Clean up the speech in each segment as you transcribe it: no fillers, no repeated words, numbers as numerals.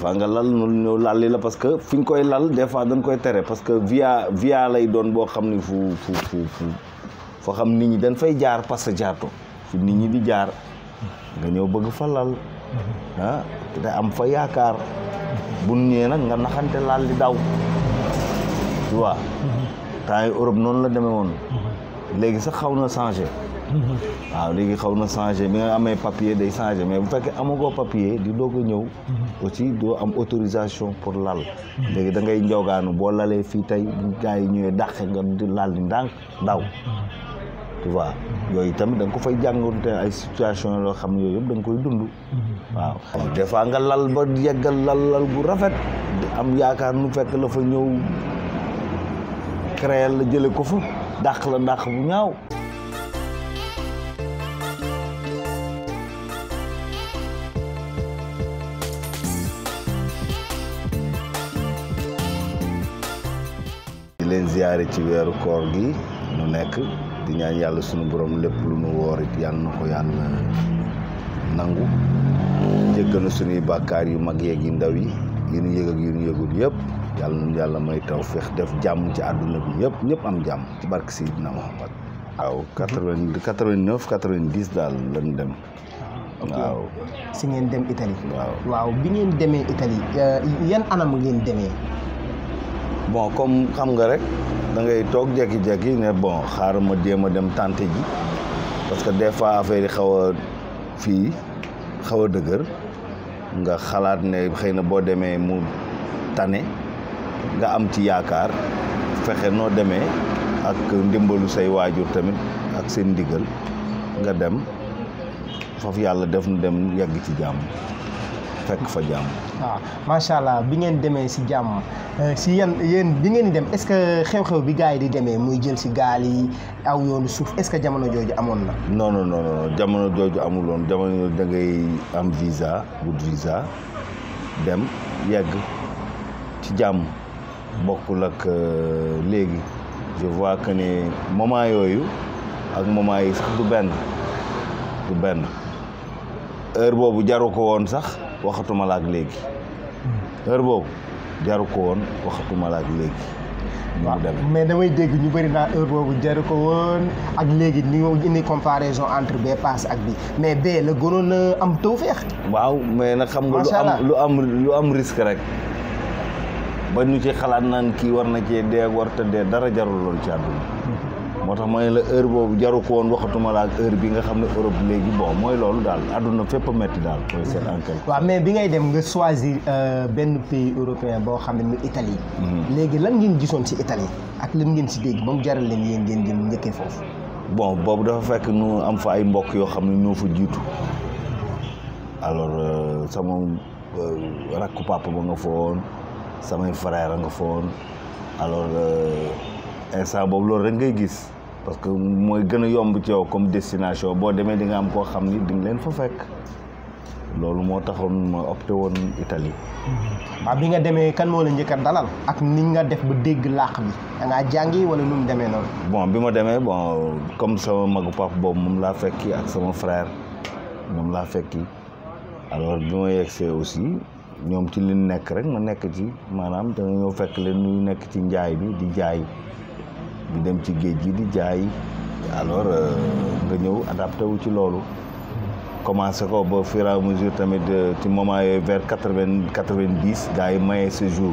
fa nga lal ñu lalli la parce que fi nga koy lal des fois dañ koy tere parce que via lay doon boo xam ni foo xam nit ñi dañ fay jaar parce que jaarto fi nit ñi di jaar nga ñëw bëgg fa lal te am fa yaakaar bu ñëwee nag nga naxante laal di daw tu vois temps yi Europe noonu la demee woon léegi sax xaw na changé waaw léegi xaw na changé bi nga amee papier day changé mais bu fekkee amagoo papier di doog a ñëw aussi doo am autorisation pour lal léegi da ngay njoogaanu boo lalee fii tey bu gars yi ñëwee dàqe nga di lal di ndànk daw tu vois yooyu tamit da nga ko fay jàngoonte ay situation loo xam ne yooyu yëpp da nga koy dund waaw des fois nga lal ba yeggal lal bu rafet di am yaakaar nu fekk la fa ñëw créer la jële ko fa dàq la dàq bu ñaaw di leen ziyaare ci weeru koor gi nu nekk di ñaan yàlla sunu borom lépp lu nu woor it yàlla na ko yàlla nangu jéggal na sunuy bàkkaar yu mag yeeg yu ndaw yi nu yëg ak yu nu yëgul yëpp yàlla na yàlla may tawfeex def jàmm ci àdduna bi yëpp ñëpp am jàmm ci barke Seydina Muhammad waaw 89 90 daal lañ dem waaw si ngeen dem Italie waaw bi ngeen demee Italie yan anam ngeen demee bon comme xam nga rek da ngay toog jekki-jekki ne bon xaaral ma jéem a dem tante ji parce que des fois affaire yi xaw a dëgër nga xalaat ne xëy na boo demee mu tane nga am ci yaakaar fexe noo demee ak ndimbalu say waajur tamit ak seen ndigal nga dem foofu yàlla def nu dem yegg ci jàmm fekk fa jàmm. waaw macha allah bi ngeen demee si jàmm si yéen bi ngeen di dem est-ce que xew-xew bi gars yi di demee muy jël si gaal yi aw yoonu suuf est-ce que jamono jooju amoon na. non jamono jooju amul woon jamono jooju da ngay am visa wut visa dem yegg ci jàmm bokkul ak léegi je vois que ne moment yooyu ak moment yi sax du benn heure boobu jaru ko woon sax. waxatuma la ak léegi heure boobu jaru ko woon waxatuma la ak léegi. waaw mais damay dégg ñu bëri naa heure boobu jaru ko woon ak léegi ni ñu indi comparaison entre bee paase ak bi mais bee la gënoon a am tawfeex. waaw mais nag xam nga lu am risque rek ba ñu ci xalaat naan kii war na cee dee war te dee dara jarul loolu ci àdduna. moo tax ma ne la heure boobu jaru ko woon waxatuma la ak heure bi nga xam ne Europe léegi bon mooy loolu daal àdduna fépp a métti daal. mooy seen enquête. waaw mais bi ngay dem nga choisir benn pays européen boo xam ne muy Italie. léegi lan ngeen gisoon si Italie ak lan ngeen si dégg ba mu jaral leen yéen ngeen jëm njëkkee foofu. bon boobu dafa fekk nu am fa ay mbokk yoo xam ne ñoo fa jiitu alors sama rakku papa ba nga fa woon samay frère a nga fa woon alors instant boobu loolu rek ngay gis. parce que mooy gën a yomb ci yow comme destination boo demee di nga am koo xam ni di nga leen fa fekk loolu moo taxoon ma opté woon Italie. waaw bi nga demee kan moo la njëkk a dalal ak ni nga def ba dégg làkk bi da ngaa jàngi wala nu mu demee noonu. bon bi ma demee bon comme sama magu papa boobu moom laa fekki ak sama frère moom laa fekki alors bi ma yegsee aussi ñoom ci li nekk rek ma nekk ci maanaam da nga ñëw fekk leen ñuy nekk ci njaay bi di jaay. di dem ci géej gi di jaay alors nga ñëw adapté wu ci loolu commencé ko ba fur et à mesure tamit ci moment yooyu vers 90 gars yi mayee séjour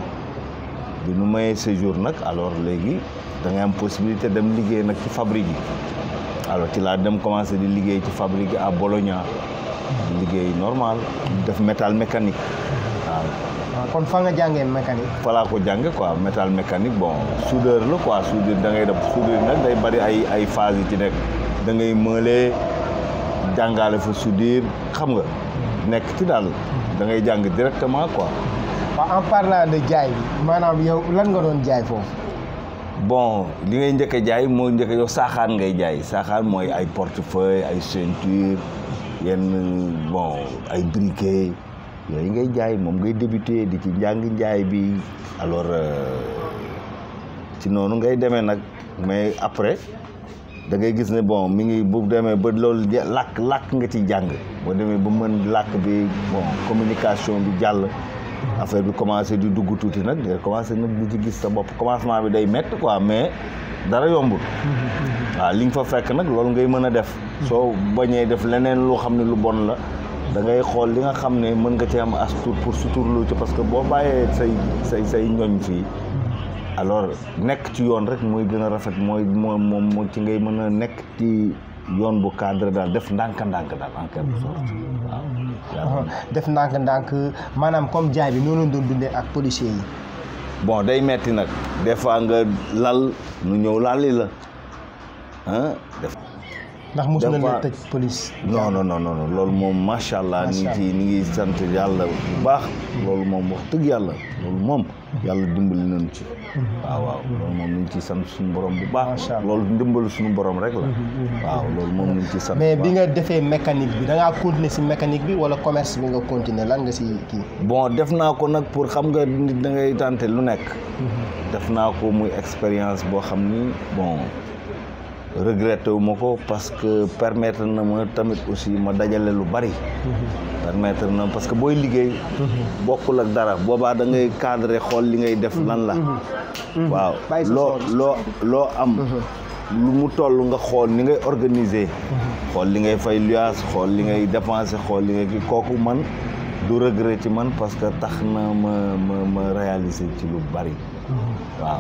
bi nu mayee séjour nag alors léegi da ngay am possibilité dem liggéey nag ci fabrique yi alors ci laa dem commencé di liggéey ci fabrique yi à Bologna di liggéey normal def métal mécanique waaw. kon fa nga jàngee mécanique. fa laa ko jànge quoi métal mécanique bon soudeur la quoi soudeur da ngay def soudeur nag day bari ay phase yi ci nekk da ngay mëlee jàngale fa soudure xam nga nekk ci daal da ngay jàng directement quoi. waaw en parlant de jaay bi maanaam yow lan nga doon jaay foofu. bon li ngay njëkk a jaay mooy njëkk yow saaxaan ngay jaay saaxaan mooy ay portefeuille ay ceinture yenn bon ay briquet. yooyu ngay jaay moom ngay débuté di ci njàng njaay bi alors ci noonu ngay demee nag mais après da ngay gis ne bon mi ngi bu demee ba loolu làkk nga ci jàng boo demee ba mën làkk bi bon communication bi jàll affaire bi commencé di dugg tuuti nag nga commencé nag di ci gis sa bopp commencement bi day métti quoi mais dara yombul waaw li nga fa fekk nag loolu ngay mën a def soo bañee def leneen lu xam ne lu bon la da ngay xool li nga xam ne mën nga ci am as tuut pour suturlu ci parce que boo bàyyee say ñoñ fii alors nekk ci yoon rek mooy gën a rafet moom ci ngay mën a nekk ci yoon bu cadre daal def ndànk-ndànk daal en quelque sorte waaw. def ndànk-ndànk maanaam comme jaay bi noonu doon dundee ak policiers yi. bon day metti nag des fois nga lal nu ñëw lalli la ah def. ndax mos na leen tëj police. non loolu moom macha allah ni ngi sant yàlla bu baax. loolu moom wax dëgg yàlla loolu moom yàlla dimbali nañu ci. waaw loolu moom ñu ngi ciy sant suñu borom bu baax. loolu dimbali suñu borom rek la. waaw loolu moom ñu ngi ciy sant. mais bi nga defee mécanique bi da ngaa continuer si mécanique bi wala commerce bi nga continuer lan nga si kii. bon def naa ko nag pour xam nga nit da ngay tenter lu nekk. def naa ko muy expérience boo xam ni bon. regretté wu ma ko parce que permettre na ma tamit aussi ma dajale lu bari. permettre na parce que booy liggéey. bokkul ak dara boobaa da ngay cadré xool li ngay def lan la. waaw loo am. lu mu toll nga xool ni ngay organiser. xool li ngay fay luyaas xool li ngay dépenser xool li ngay kii kooku man du regret ci man parce que tax na ma réaliser ci lu bari. waaw.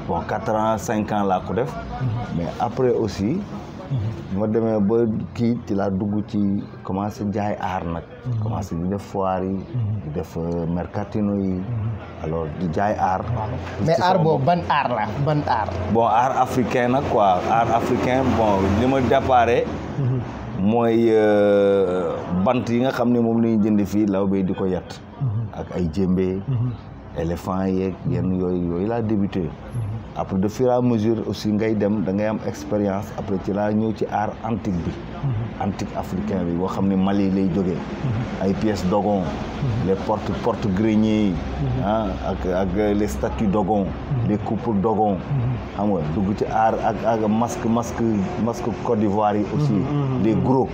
bon 4 ans 5 ans laa ko def mais après aussi ma demee ba kii ci laa dugg ci commencé jaay aar nag commencé di def foire yi di def mercatino yi alors di jaay aar mais aar boobu ban aar la ban aar bon aar africain nag quoi aar africain bon li ma déparé mooy bant yi nga xam ne moom la ñuy jënd fii law bay di ko yett ak ay jémbe éléphant yeeg yenn yooyu laa débuté après de fur et à mesure aussi ngay dem da ngay am expérience après ci laa ñëw ci art antique bi antique africain bi boo xam ne Mali lay jógee ay pièces Dogon les porte grenier yi ak les statues Dogon les coupes Dogon xam nga dugg ci art ak masque Côte d'Ivoire yi aussi les gros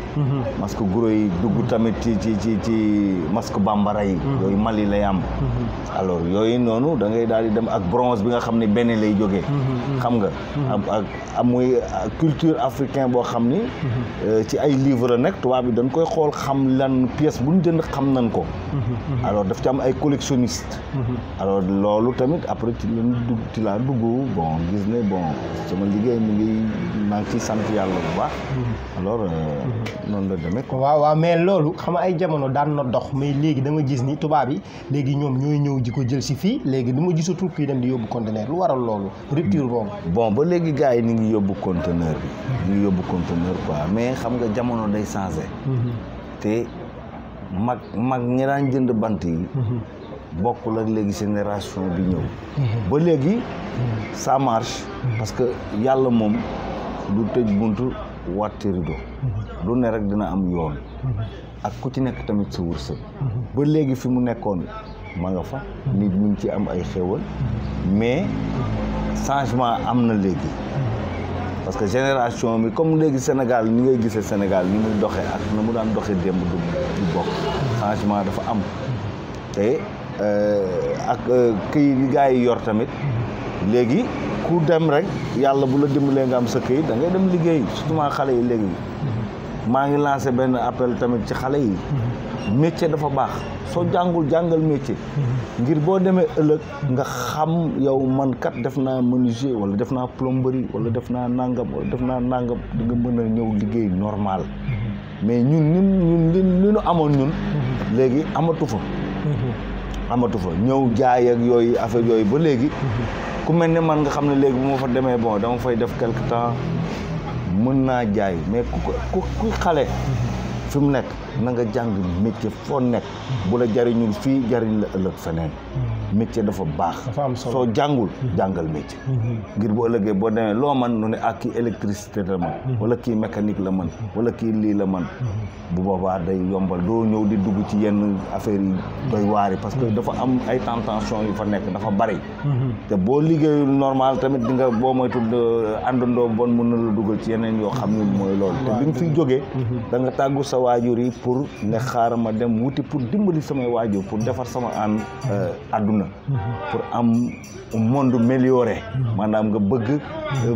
masque gros yi dugg tamit ci masque bambara yi yooyu Mali lay am alors yooyu noonu da ngay daal di dem ak bronze bi nga xam ne benn lay jógee xam nga ak muy culture africain boo xam ni ci ay livre nekk tubaab bi dañ koy xool xam lan pièce bu ñu jënd xam nañ ko alors daf ci am ay collectionniste alors loolu tamit après ci laa dugg bon gis ne bon sama liggéey maa ngi ciy sant yàlla bu baax alors noonu la demee quoi. waaw mais loolu xam nga ay jamono daan na dox mais léegi dama gis ni tubaab yi léegi ñoom ñooy ñëw ji ko jël si fii léegi dama gisatul kuy dem di yóbbu conteneur lu waral loolu rupture boobu. bon ba léegi gars yi ni ngi yóbbu conteneur bi ñu ngi yóbbu conteneur quoi mais xam nga jamono day changé te mag ñi daan jënd bant yi bokkul ak léegi génération bi ñëw ba léegi ça marche parce que yàlla moom du tëj buntu wàtti rido du ne rek dina am yoon ak ku ci nekk tamit sa wërsëg ba léegi fi mu nekkoon ma nga fa nit ñu ngi ci am ay xéwal mais changement am na léegi parce que génération bi comme léegi Sénégal ni ngay gisee Sénégal ni muy doxee ak na mu daan doxee démb du bokk changement dafa am te ak këyit yi gars yi yor tamit léegi ku dem rek yàlla bu la dimbalee nga am sa këyit da ngay dem liggéey surtout xale yi léegi maa ngi lancé benn appel tamit ci xale yi métier dafa baax soo jàngal métier ngir boo demee ëllëg nga xam yow man kat def naa menuisier wala def naa plomberie wala def naa nangam wala def naa nangam di nga mën a ñëw liggéey normal mais ñun li ñu amoon ñun léegi amatu fa ñëw jaay ak yooyu affaire yooyu ba léegi ku mel ne man nga xam ne léegi bu ma fa demee bon dama fay def quelque temps mën naa jaay mais ku xale fi mu nekk na nga jàng métier foo nekk bu la jariñul fii jariñ la ëllëg feneen métier dafa baax. dafa am solo soo jàngul jàngal métier. ngir bu ëllëgee boo demee loo man nu ne ak kii électricité la man wala kii mécanique la man wala kii lii la man bu boobaa day yombal doo ñëw di dugg ci yenn affaires yi doy waar yi parce que dafa am ay tentation yu fa nekk dafa bari. te boo liggéeyul normal tamit di nga boo moytu àndandoo bon mën na la dugal ci yeneen yoo xam ne mooy loolu. te bi nga fiy jógee da nga tàggu sa waajur yi pour ne xaaral ma dem wuti pour dimbali samay waajur pour defar sama àdduna pour am monde amélioré maanaam nga bëgg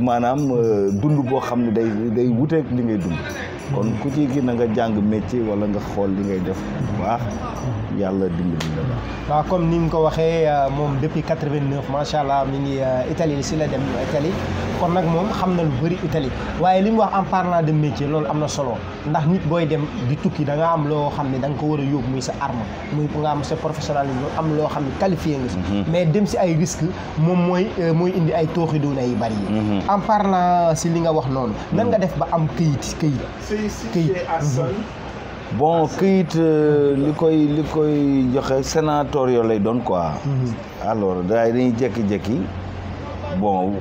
maanaam dund boo xam ne day wuteeg li ngay dund kon ku ci gi na nga jàng métier wala nga xool li ngay def bu baax yàlla dimbali la baax. waaw comme ni nga ko waxee moom depuis 89 macha allah mi ngi Italie si la dem Italie kon nag moom xam na lu bëri Italie waaye li mu wax en parlant de métier loolu am na solo ndax nit booy dem di tukki da nga am loo xam ne da nga ko war a yóbbu muy sa arme muy nga am sa professionnalisme am loo xam ne qualifié nga si. mais dem si ay risques moom mooy indi ay tooxi doona yu bëri yi. en parlant si li nga wax noonu. nan nga def ba am këyit. bon këyit li koy joxe sénatoriaux lay doon quoi. alors dañuy jékki-jékki bon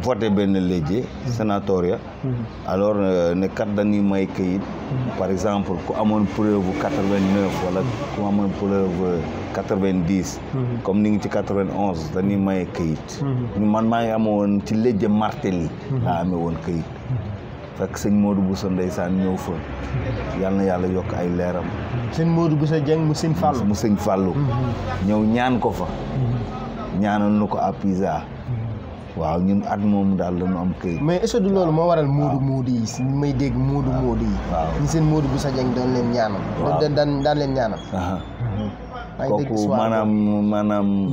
voté benn léegi sénatoriaux. alors ne kat dañuy may këyit. par exemple ku amoon preuve 89 wala ku amoon preuve 90. comme ni ngi ci 91 dañuy may këyit. man maa ngi amoon ci léegi Martelly laa amee woon këyit. fekk sëñ Modou Bousso ndeysaan ñëw fa yal na yàlla yokk ay leeram. sëñ Modou Bousso Dieng mu sëñ Fallou mu sëñ Fallou. ñëw ñaan ko fa. ñaanal nu ko à Pisa. waaw ñun at moom daal la ñu am këyit. mais est-ce que loolu moo waral Modou yi si may dégg Modou yi. waaw ñi seen Modou Bousso Dieng doon leen ñaanal. waaw daan leen ñaanal. kooku maanaam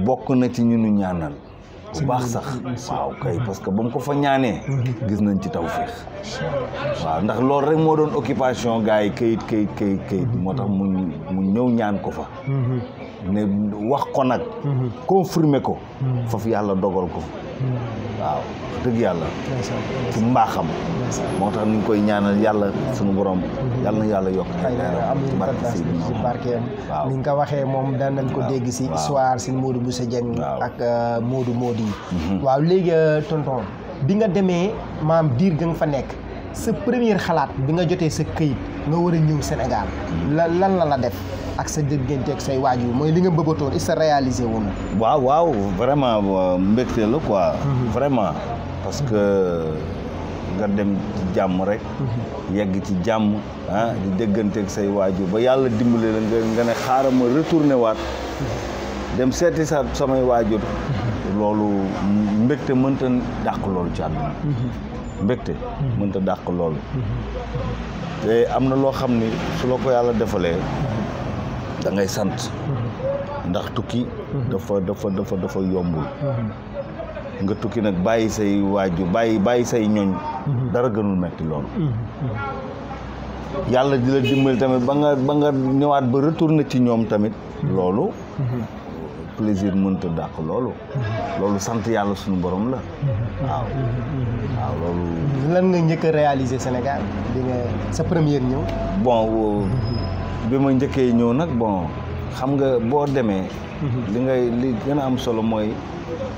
bokk na ci ñunu ñaanal. bu baax sax waaw kay parce que ba mu ko fa ñaanee gis nañ ci tawfeex waaw ndax loolu rek moo doon occupation gars yi këyit moo tax mu ñëw ñaan ko fa ne wax ko nag confirmer ko foofu yàlla dogal ko waaw dëgg yàlla ci mbaaxam moo tax ñu ngi koy ñaanal yàlla suñu borom yàlla na yàlla yokk ay leeram ci barkeem ni nga ko waxee moom daan nañ ko dégg si histoire si Modou Bousso Dieng ak Modou yi waaw léegi tonton bi nga demee maam diir ga nga fa nekk sa première xalaat bi nga jotee sa këyit nga war a ñëw Sénégal lan la def ak sa diggante ak say waajur mooy li nga bëggatoon il sa réalisé wu na waaw vraiment mbégte la quoi vraiment parce que nga dem ci jàmm rek yegg ci jàmm di déggante ak say waajur ba yàlla dimbali la nga ne xaaral ma retourné waat dem seeti samay waajur loolu mbégte mënta dàq loolu ci àdduna mbégte mënta dàq loolu te am na loo xam ni su la ko yàlla defalee da ngay sant ndax tukki dafa yombul nga tukki nag bàyyi say waajur bàyyi say ñoñ dara gënul metti loolu yàlla di la dimbali tamit ba nga ñëwaat ba retourné ci ñoom tamit loolu plaisir mënta dàq loolu sant yàlla suñu borom la waaw loolu lan nga njëkk a réaliser Sénégal bi nga sa première ñëw bon bi ma njëkkee ñëw nag bon xam nga boo demee li gën a am solo mooy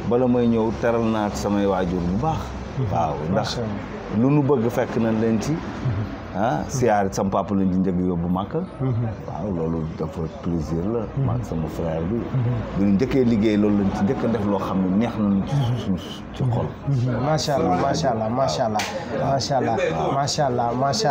bala may ñëw teral naa samay waajur bu baax waaw ndax lu nu bëgg fekk nañ leen ci siyaar sama papa lañ ci njëkk yóbbu màkk waaw loolu dafa plaisir la maag sama frère bi bu ñu njëkkee liggéey loolu lañ ci njëkk def loo xam ne neex nañu ci xol macha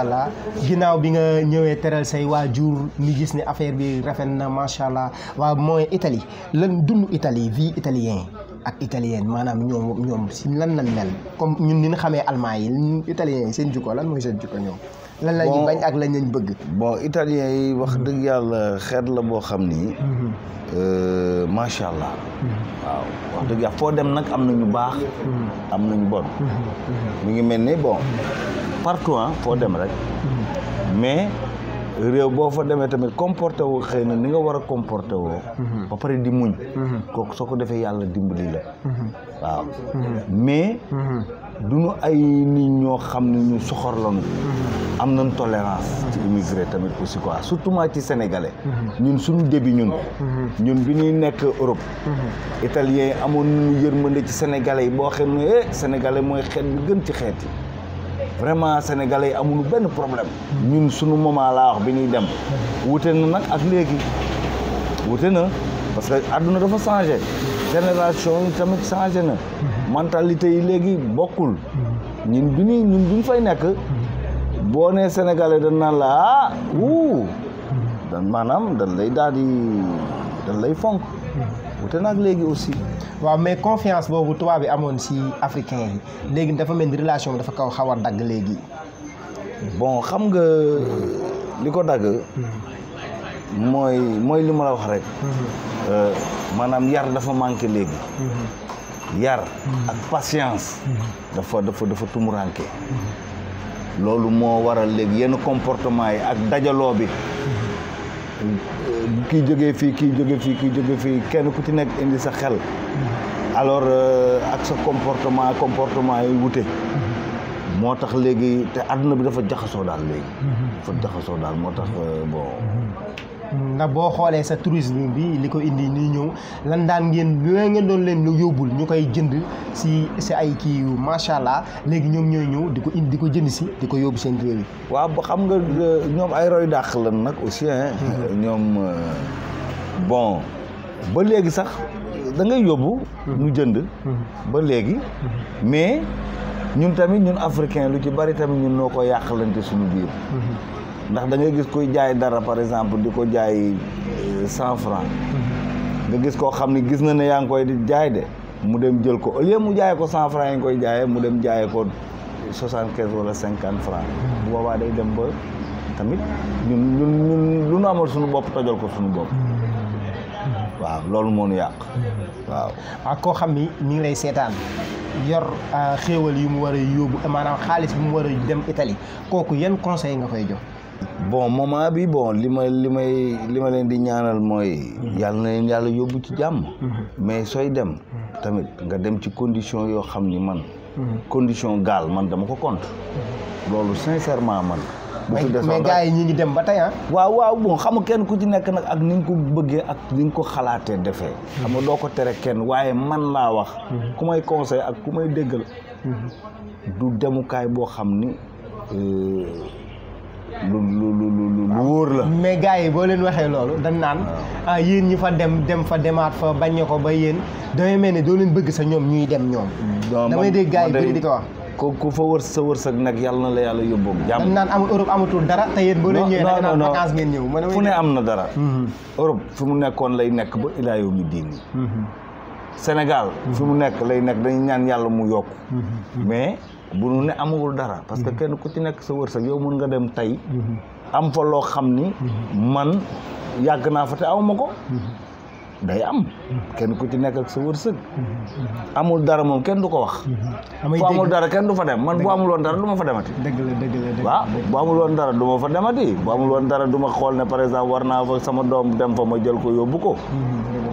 allah ginnaaw bi nga ñëwee teral say waajur ñu gis ne affaire bi rafet na macha allah waaw mooy Italie lan dund Italie vie italien ak italienne maanaam ñoom si lan lañ mel comme ñun ni ñu xamee allemand yi italien yi seen jukko lan mooy seen jukko ñoom lan la ñuy bañ ak lañ lañ bëgg bon italien yi wax dëgg yàlla xeet la boo xam ni macha allah waaw wax dëgg yàlla foo dem nag am na ñu baax am na ñu bon mi ngi mel ni bon partout foo dem rek mais réew boo fa demee tamit comporté woo xëy na ni nga war a comporté woo ba pare di muñ kooku soo ko defee yàlla dimbali la waaw mais duñu ay nit ñoo xam ne ñu soxor lañu. am nañ tolérance ci immigré tamit aussi quoi surtout ci sénégalais. ñun suñu début ñun bi ñuy nekk Europe. italien amoon nañu yërmande ci sénégalais yi boo xam ne sénégalais mooy xeet bi gën ci xeet yi. vraiment sénégalais yi amuñu benn problème. ñun suñu moment laa wax bi ñuy dem. wute na nag ak léegi wute na parce que àdduna dafa changé. génération yi tamit changé na. mentalité yi léegi bokkul. ñun bi ñu fay nekk. boo nee sénégalais dañ naan la maanaam dañ lay daal di dañ lay fonk. wute na ak léegi aussi. waaw mais confiance boobu tubaab bi amoon si africain yi léegi dafa mel ni relation bi dafa kaw xaw a dagg léegi. bon xam nga li ko dagg. mooy li ma la wax rek. maanaam yar dafa manqué léegi. yar ak patience. dafa tumuranke. loolu moo waral léegi yenn comportement yi ak dajaloo bi. kii jógee fii kii jógee fii kenn ku ci nekk indi sa xel. alors ak sa comportement yi wute. moo tax léegi te àdduna bi dafa jaxasoo daal léegi. moo tax bon. ndax boo xoolee sa tourisme bi li ko indi nii ñëw lan daan ngeen doon leen lu yóbbul ñu koy jënd si ay kii yu macha allah léegi ñoom ñooy ñëw di ko jënd si di ko yóbbu seen réew yi. waaw ba xam nga ñoom ay roy dàq lan nag aussi ñoom bon ba léegi sax da ngay yóbbu. ñu jënd. ba léegi mais ñun tamit ñun africain lu ci bari tamit ñun noo ko yàqalante suñu biir. ndax da ngay gis kuy jaay dara par exemple di ko jaay 100 francs. nga gis koo xam ne gis na ne yaa ngi koy di jaay de mu dem jël ko au lieu mu jaay ko 100 francs yi nga koy jaayee mu dem jaayee ko 75 wala 50 francs. bu boobaa day dem ba tamit ñun lu nu amal suñu bopp tojal ko suñu bopp. waaw loolu moo nu yàq. waaw ak koo xam ni mi ngi lay seetaan yor xéewal yu mu war a yóbbu maanaam xaalis bi mu war a dem Italie kooku yan conseil nga koy jox. bon moment bi bon li ma leen di ñaanal mooy yàlla na leen yàlla yóbbu ci jàmm. mais sooy dem tamit nga dem ci condition yoo xam ni man. condition gaal man dama ko compte. loolu sincèrement man. mais gars yi ñi ngi dem ba tey waaw bon xam nga kenn ku ci nekk nag ak ni nga ko bëggee ak ni nga ko xalaatee defee. xam nga doo ko tere kenn waaye man laa wax. ku may conseil ak ku may déggal. du demukaay boo xam ni lu wóor la. mais gars yi boo leen waxee loolu dañ naan yéen ñi fa dem fa demaat fa bañ ko ba yéen damay mel ni doo leen bëgg sa ñoom ñuy dem ñoom. damay dégg gars yi bëri di ko wax. ku fa sa wërsëg nag yàlla na la yàlla yóbbu jàmm. dañ naan Europe amatul dara te yéen boo leen ñëwee da nga naan vacances ngeen ñëw. fu ne am na dara. Europe fi mu nekkoon lay nekk ba ilaa yow mi diin. Sénégal fi mu nekk lay nekk dañu ñaan yàlla mu yokk. mais bu nu ne amagul dara parce que kenn ku ci nekk sa wërsëg yow mën nga dem tey. am fa loo xam ni man yàgg naa fa te awma ko. day am kenn ku ci nekk ak sa wërsëg. amul dara moom kenn du ko wax. fu amul dara kenn du fa dem man bu amul woon dara du ma fa demati. dëgg la waaw bu amul woon dara du ma fa demati bu amul woon dara du ma xool ne par exemple war naa fa sama doom dem fa ma jël ko yóbbu ko.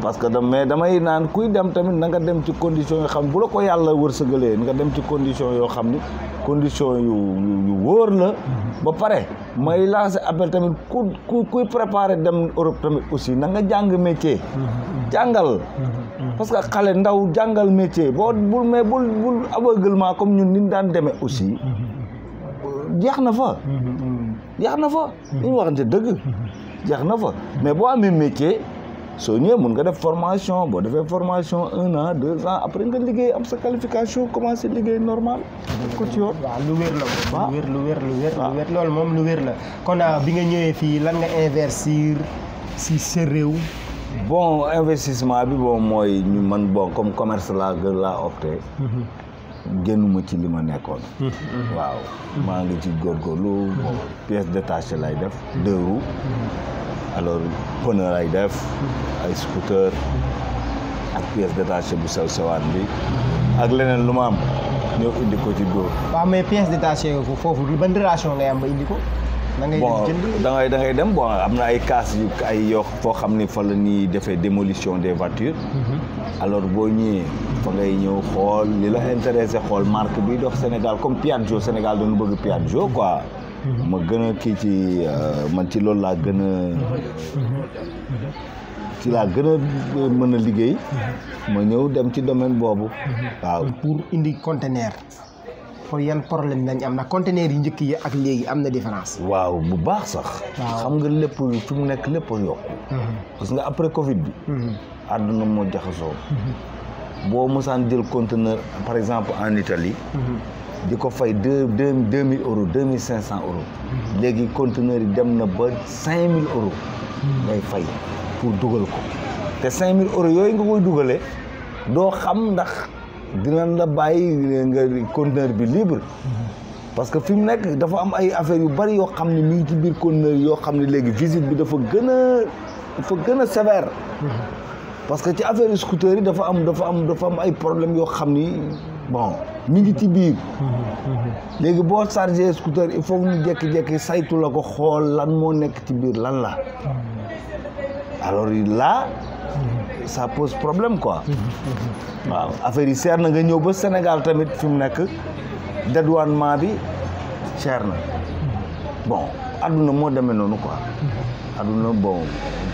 parce que mais damay naan kuy dem tamit na nga dem ci condition yoo xam ne bu la ko yàlla wërsëgalee nga dem ci condition yoo xam ni condition yu wóor la. ba pare may lancer appel tamit kuy préparer dem Europe tamit aussi na nga jàng métier. jàngal parce que xale ndaw jàngal métier bul aveuglement comme ñun ni daan demee aussi jeex na fa ñu waxante dëgg jeex na fa mais boo amee métier soo ñëwee mun nga def formation boo defee formation 1 an 2 ans après nga liggéey am sa qualification commencé liggéey normal ko ci yoon. waaw lu wér la moom. lu wér loolu moom lu wér la kon bi nga ñëwee fii lan nga investir si sa réew. bon investissement bi bon mooy ñu man bon comme commerce laa opté. génnuma ci li ma nekkoon. waaw maa ngi ci góorgóorlu pièce détachée lay def 2 roues. alors pneu lay def ay scooter ak pièce détachée bu sew sewaan bi ak leneen lu ma am ñëw indi ko ci dóor. waaw mais pièce détachée foofu ban relation ngay am ba indi ko. da ngay bon jënd. da ngay dem bon am na ay cas yu ay yoo foo xam ni fa la ñuy defee démolition des voitures. alors boo ñëwee fa ngay ñëw xool li la intéressé xool marque bi dox Sénégal comme Piaggio Sénégal dañu bëgg Piaggio quoi. ma gën a kii ci man ci loolu laa gën a ci laa gën a mën a liggéey. ma ñëw dem ci domaine boobu. waaw pour indi conteneur. foofu yan problème lañ am ndax conteneur yi njëkk yi ak léegi am na différence. waaw bu baax sax. xam nga lépp fi mu nekk lépp a yokku. parce que après Covid bi. àdduna moo jaxasoo. boo mosaan jël conteneur par exemple en Italie. di ko fay deux mille euros 2500 euros. léegi conteneur yi dem na ba 5000 euros. ngay fay pour dugal ko. te 5000 euros yooyu nga koy dugalee doo xam ndax dinañ la bàyyi nga conteneur bi libre. parce que fi mu nekk dafa am ay affaires yu bari yoo xam ne mi ngi ci biir conteneur yoo xam ne léegi visite bi dafa gën a sévère. parce que ci affaire yu scooter yi dafa am ay problèmes yoo xam ni bon mi ngi ci biir. léegi boo chargé scooter il faut ñu jékki-jékki saytu la ko xool lan moo nekk ci biir lan la. alors là ça pose problème quoi. waaw affaire yi seer na nga ñëw ba Sénégal tamit fi mu nekk dédouanement bi cher na. bon adduna moo demee noonu quoi. adduna bon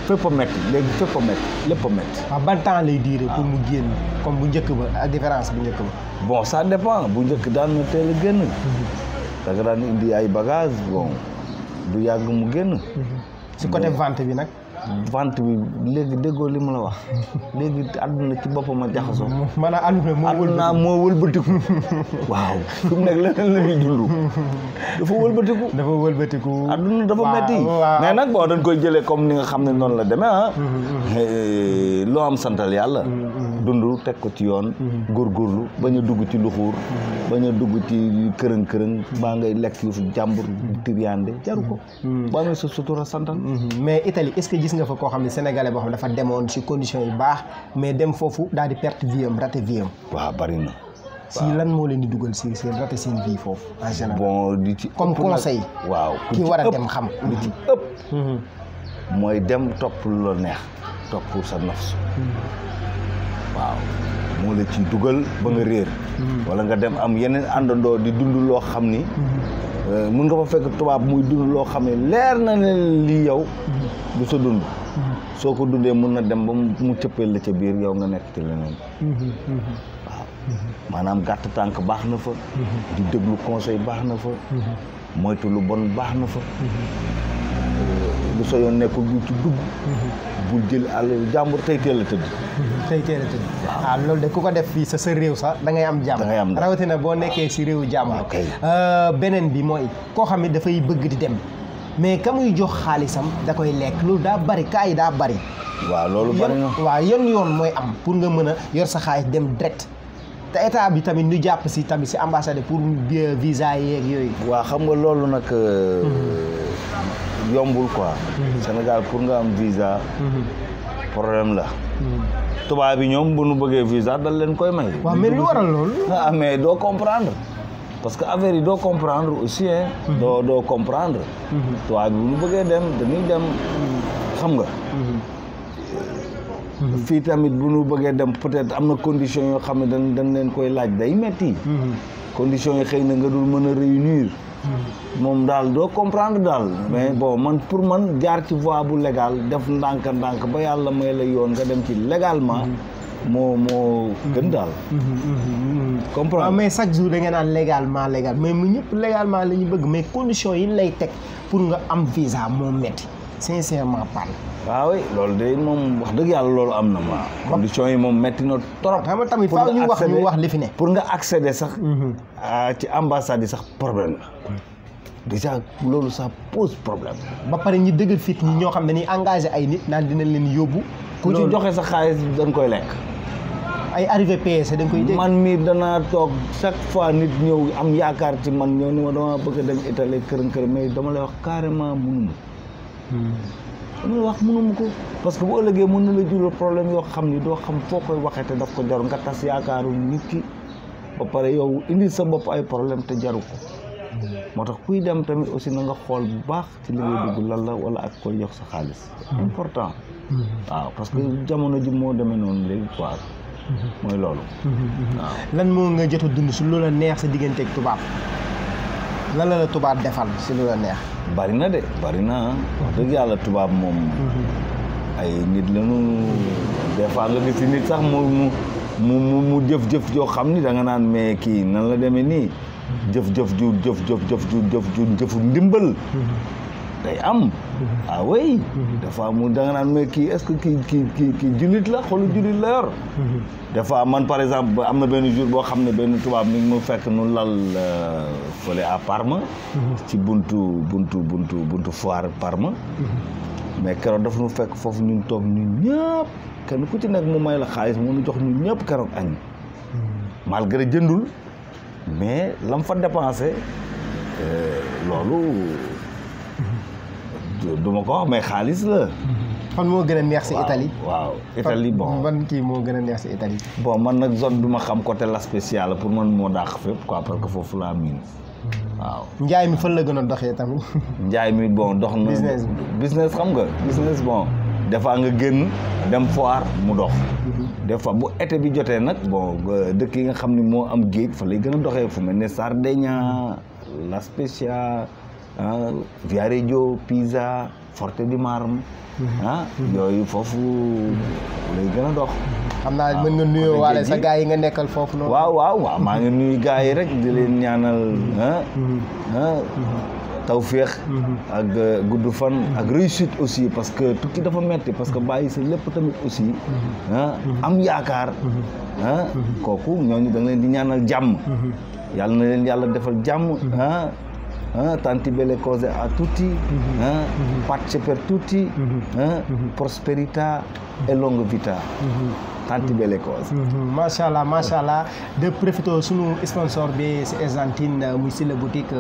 fépp a métti léegi fépp a métti lépp a métti. waaw ban temps lay diire pour mu génn comme bu njëkk ba ak différence bu njëkk ba. bon ça dépend bu njëkk daan na teel a génn. da nga daan indi ay bagages bon du yàgg mu génn. si côté vente bi nag. vente bi léegi déggoo li ma la wax léegi àdduna ci boppam a jaxasoo. maanaam àdduna moo wëlbatiku. waaw fi mu nekk leneen la ñuy dund. dafa wëlbatiku. àdduna dafa metti mais nag bon dañ koy jëlee comme ni nga xam ne noonu la demee ah. loo am santal yàlla. dund teg ko ci yoon. góorgóorlu bañ a dugg ci luxuur. bañ a dugg ci kërëng baa ngay lekk yu fi jàmbur tiriyande jaru ko. boo amee sa sutura santal. mais Italie est-ce que gis nga fa koo xam ne sénégalais boo xam ne dafa demoon ci conditions yu baax mais dem foofu daal di perte vie am raté vie am. waaw bari na. si lan moo leen di dugal si seen raté seen vie foofu en général. bon di ci comme conseil. waaw ki war a dem xam. li ci ëpp. mooy dem topp lu la neex topp pour sa nafs. waaw moo la ciy dugal ba nga réer. wala nga dem am yeneen àndandoo di dund loo xam ni. mun nga fa fekk tubaab muy dund loo xam ne leer na ne lii yow. du sa dund. soo ko dundee mun na dem ba mu cëppeel la ca biir yow nga nekk ci leneen. waaw maanaam gàtt tànk baax na fa. di déglu conseil baax na fa. moytu lu bon baax na fa. lu sa yoon nekkul bu ci dugg. bul jël àll jàmbur tey teel a tëdd. waaw loolu de ku ko def fii sa réew sax da ngay am jàmm. da ngay am rawatina boo nekkee si réewu jàmbur. beneen bi mooy koo xam ne dafay bëgg di dem mais ka muy jox xaalisam da koy lekk loolu daa bari kaa yi daa bari. waaw loolu bari na. waaw yoon mooy am pour nga mën a yor sa xaalis dem direct te état bi tamit ñu jàpp si tamit si ambassade pour visa yeeg yooyu. waaw xam nga loolu nag. yombul quoi. Sénégal pour nga am visa. problème la. tubaab bi ñoom bu nu bëggee visa dal leen koy may. waaw mais lu waral loolu. mais doo comprendre parce que affaire yi doo comprendre aussi hein. doo comprendre. tubaab bi bu nu bëggee dem dañuy dem xam nga. fii tamit bu nu bëggee dem peut-être am na conditions yoo xam ne dañ leen koy laaj day metti. conditions yi xëy na nga dul mën a réunir. moom daal doo comprendre daal mais bon man pour man jaar ci voie bu légal def ndànk ba yàlla may la yoon nga dem ci légalement moo gën daal comprendre mais chaque jour da ngeen naan légal mais mu ñëpp légalement la ñu bëgg mais conditions yi lay teg pour nga am visa moo metti sincèrement parle. waaw loolu de moom wax dëgg yàlla loolu am na ma conditions yi moom metti na trop. xam nga tamit faaw ñu wax li fi ne. pour nga accéder sax ci ambassade yi sax problème la déjà loolu ça pose problème. ba pare ñi dëgër fit ñi ñoo xam ne ni engagé ay nit naan dinañ leen yóbbu. ku ci joxe sa xaalis dañ koy lekk. ay arrivé PSC dañ koy dégg. man mii danaa toog chaque fois nit ñëw am yaakaar ci man ñëw ni ma dama bëgg a dem Italie kërën mais dama lay wax carrément mënuma. dama lay wax mënuma ko parce que bu ëllëgee mën na la jural problème yoo xam ni doo xam foo koy waxee te daf ko jaru nga tas yaakaaru nit ki ba pare yow indi sa bopp ay problème te jaru ko. moo tax kuy dem tamit aussi na nga xool bu baax ci li ngay dugg lan la wala ak koy jox sa xaalis important waaw parce que jamono ji moo demee noonu léegi quoi mooy loolu waaw lan moo nga jot a dund si lu la neex sa digganteeg tubaab lan la tubaab defal si lu la neex bari na de bari na wax dëgg yàlla tubaab moom ay nit lañu des fois nga gis nit sax mu jëf-jëf joo xam ni da nga naan mais kii nan la demee nii jëfu ndimbal day am ah oui des fois mu da nga naan mais kii est-ce que kii jullit la xolu jullit la yor des fois man par exemple am na benn jour boo xam ne benn tubaab mi ngi ma fekk nu lal fële à Parme ci buntu foire Parme mais keroog daf nu fekk foofu ñun toog ñun ñëpp kenn ku ci nekk mu may la xaalis mu nu jox ñun ñëpp keroog añ malgré jëndul mais lam fa dépensé loolu du ma ko wax mais xaalis la. fan moo gën a neex si Italie. waaw Italie bon ban kii moo gën a neex si Italie. bon man nag zone bi ma xam côté la spéciale pour man moo dàq fépp quoi parce que foofu laa miin waaw. njaay mi fan la gën a doxee tamit. njaay mi bon dox na. business xam nga business bon. des fois nga génn dem foire mu dox. des fois bu été bi jotee nag bon dëkk yi nga xam ni moo am géej fa lay gën a doxee fu mel ne Sardegna La Spezia Viareggio Pisa Forte di Marme yooyu foofu lay gën a dox. xam naa mën nga nuyoo waale sa gars yi nga nekkal foofu noonu. waaw maa ngi nuyu gars yi rek di leen ñaanal tawféex ak gudd fan ak réussite aussi parce que tukki dafa metti parce que bàyyi sa lépp tamit aussi am yaakaar kooku ñooñu da nga leen di ñaanal jàmm yàlla na leen yàlla defal jàmm tanti belle cose a tutti pace per tutti prosperità e longa vita tanti belle cose macha allah de profito sunu sponsor bi si Argentine muy si la boutique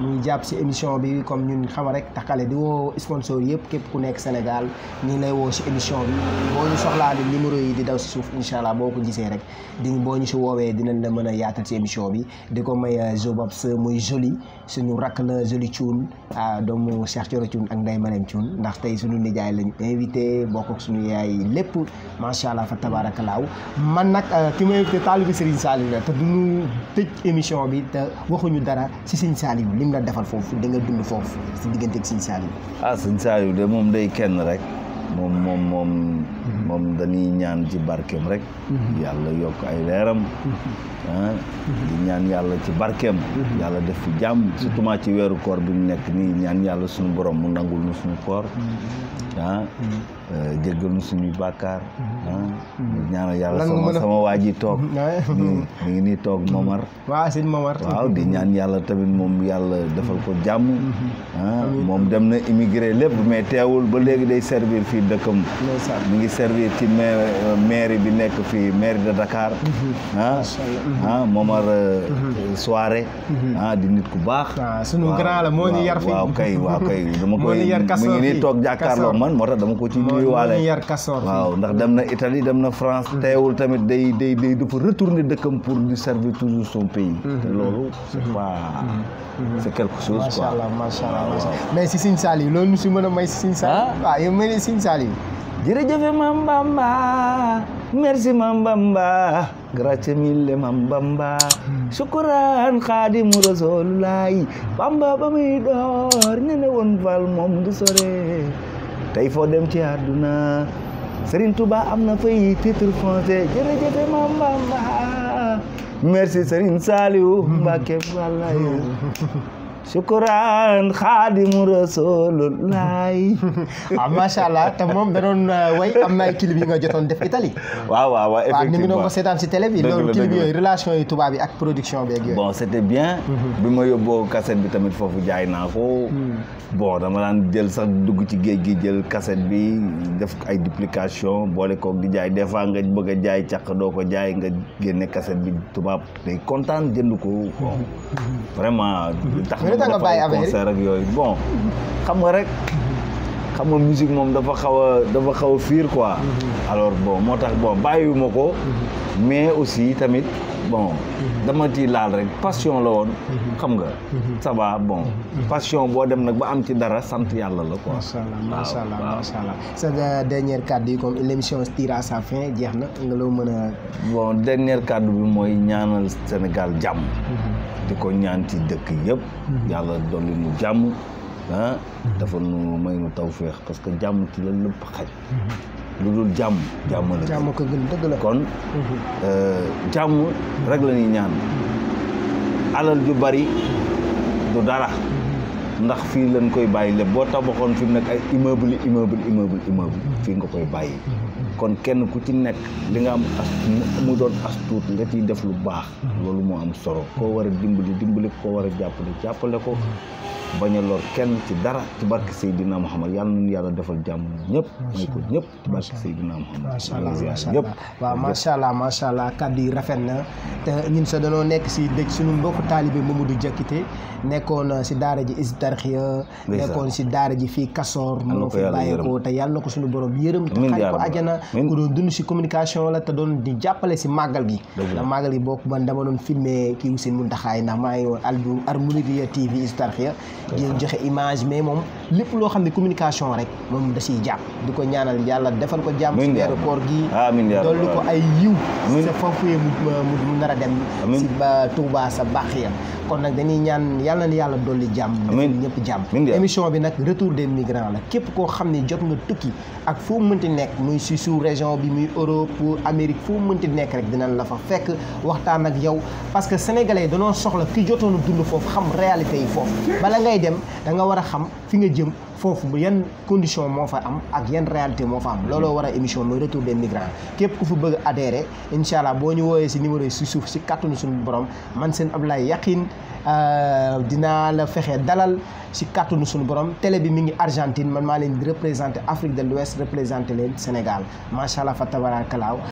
muy jàpp si émission bi comme ñun xama rek taxale di woo sponsor yëpp képp ku nekk Sénégal ñi lay woo si émission bi boo ñu soxlaa di numéro yi di daw si suuf incha allah boo ko gisee rek boo ñu si woowee dinañ la mën a yaatal si émission bi di ko may Jobabs muy joli suñu rakk la joli Thioune doomu Cheikh Thioro Thioune ak Ndeye Marème Thioune ndax tey suñu nijaay lañu invité bokk ak suñu yaay lépp macha allah fa tabarakalaaw man nag ki ma invité taalibe Serigne Saliou la te duñu tëj émission bi te waxuñu dara si Serigne Saliou lim la defal foofu da nga dund foofu si diggante ak Serigne Saliou. Serigne Saliou de moom day kenn rek moom dañuy ñaan ci barkeem rek yàlla yokk ay leeram di ñaan yàlla ci barkeem yàlla def fi jàmm surtout ma ci weeru koor bi ñu nekk nii ñaan yàlla suñu borom mu nangul ñu suñu koor jéggal ñu suñuy bàkkaar ñaanal yàlla sama waa ji toog mi ngi nii toog Momar sëñ Momar waaw di ñaan yàlla tamit moom yàlla defal ko jàmm moom dem na immigré lépp mais teewul ba léegi day servir fii dëkkam mi ngi servir ci mairie bi nekk fii mairie de Dakar Momar soirée di nit ku baax sunu grand la moo ñu yar fii waaw kay dama koy mi ngi nii toog jàkkaarloo man moo tax dama ko ci nuyuwaale waaw ndax dem na Italie dem na France teewul tamit day dafa retourner dëkkam pour di servir toujours son pays te loolu c'est pas c'est quelque chose quoi macha allah mais si Serigne Saliou loolu si mën a may si Serigne Saliou waaw yow may Serigne Saliou jërëjëf Mam Bamba merci Mam Bamba grazie mille Mam Bamba shukran Khadimu Rasulullahi Bamba ba muy door ne woon val moom du sore tey foo dem ci àdduna Serigne Touba am na fay titre foncier jërëjëf Mam Bamba merci Serigne Saliou Mbacké wallahi shukran Khadimu Rasulullahi macha allah te moom da doon way am na ay clip yi nga jotoon def Italie waaw effectivement ni ngi doon ko seetaan si télé bi loolu clip yooyu relation yi tubaab yi ak production bi ak yooyu bon c'était bien bi ma yóbboo cassette bi tamit foofu jaay naa ko bon dama daan jël sax dugg ci géej gi jël cassette bi def ay duplication boole koog di jaay des fois nga bëgg a jaay càq doo ko jaay nga génne cassette bi tubaab day kontaan jënd ko bon vraiment tax nga bàyyi affaire concert ak yooyu bon xam nga rek xam nga musique moom dafa xaw a fiir quoi alors bon moo tax bon bàyyiwuma ko mais aussi tamit bon dama ci laal rek passion la woon xam nga ça va bon passion boo dem nag ba am ci dara sant yàlla la quoi. macha allah sa dernière kàddu yi comme l'émission tire à sa fin jeex na nga loo mën a. bon dernière kàddu bi mooy ñaanal Sénégal jàmm. di ko ñaan ci dëkk yëpp. yàlla dolli nu jàmm dafa nu may nu tawféex parce que jàmm ci la lépp xaj. lu dul jàmm la. jàmm ko gën dëgg la kon jàmm rek la ñuy ñaan alal ju bari du dara ndax fii lañ koy bàyyi lépp boo tabaxoon fi mu nekk ay immeuble fii nga koy bàyyi kon kenn ku ci nekk li nga am mu doon as tuut nga ciy def lu baax loolu moo am solo koo war a dimbali koo war a jàppale ko bañ a lor kenn ci dara ci barke Seydina Muhammad yàlla nañu yàlla defal jàmm ñëpp may ko ñëpp ci barke Seydina Muhammad macha allah waaw macha allah kàddu yi rafet na te ñun sa danoo nekk si dëj suñu mbokku taalibe Mamadou Diakité nekkoon si daara ji Hizbut Tarqiyyah nekkoon si daara ji fii Kasoor moo fi bàyyeekoo te yàlla na ko suñu borom yërëm te xañ ko ajana ku doon dund si communication la te doon di jàppale si màggal gi ndax màggal gi bokk man dama doon filmé kii Sëñ Muntaxa ndax maa ngi woon Al-Mouridiyyah TV Hizbut Tarqiyyah di joxe image mais moom lépp loo xam ne communication rek moom da siy jàpp di ko ñaanal yàlla defal ko jàmm si weeru koor gi dolli ko ay yiw sa foofu mu nar a dem si ba Touba sa Baxiya kon nag dañuy ñaan yàlla na yàlla dolli jàmm ñëpp jàmm émission bi nag retour des migrants la képp koo xam ne jot nga tukki ak foo mënti nekk muy si sous région bi muy Europe Amérique foo mënti nekk rek dinañ la fa fekk waxtaan ak yow parce que sénégalais dañoo soxla ki jotoon a dund foofu xam réalité yi foofu bala ngay dem da nga war a xam fi nga jëm foofu yan condition moo fa am ak yan réalité moo fa am looloo war a émission mooy retour des migrants képp ku fi bëgg a adhéré incha allah boo ñu wooyee si numéro yi si suuf si kàttanu suñu borom man seen Ablaye Yakhine dinaa la fexe dalal si kàttanu suñu borom télé bi mi ngi Argentine man maa leen di représenté Afrique de l'Ouest représenté leen Sénégal macha allah fa tabarakalaaw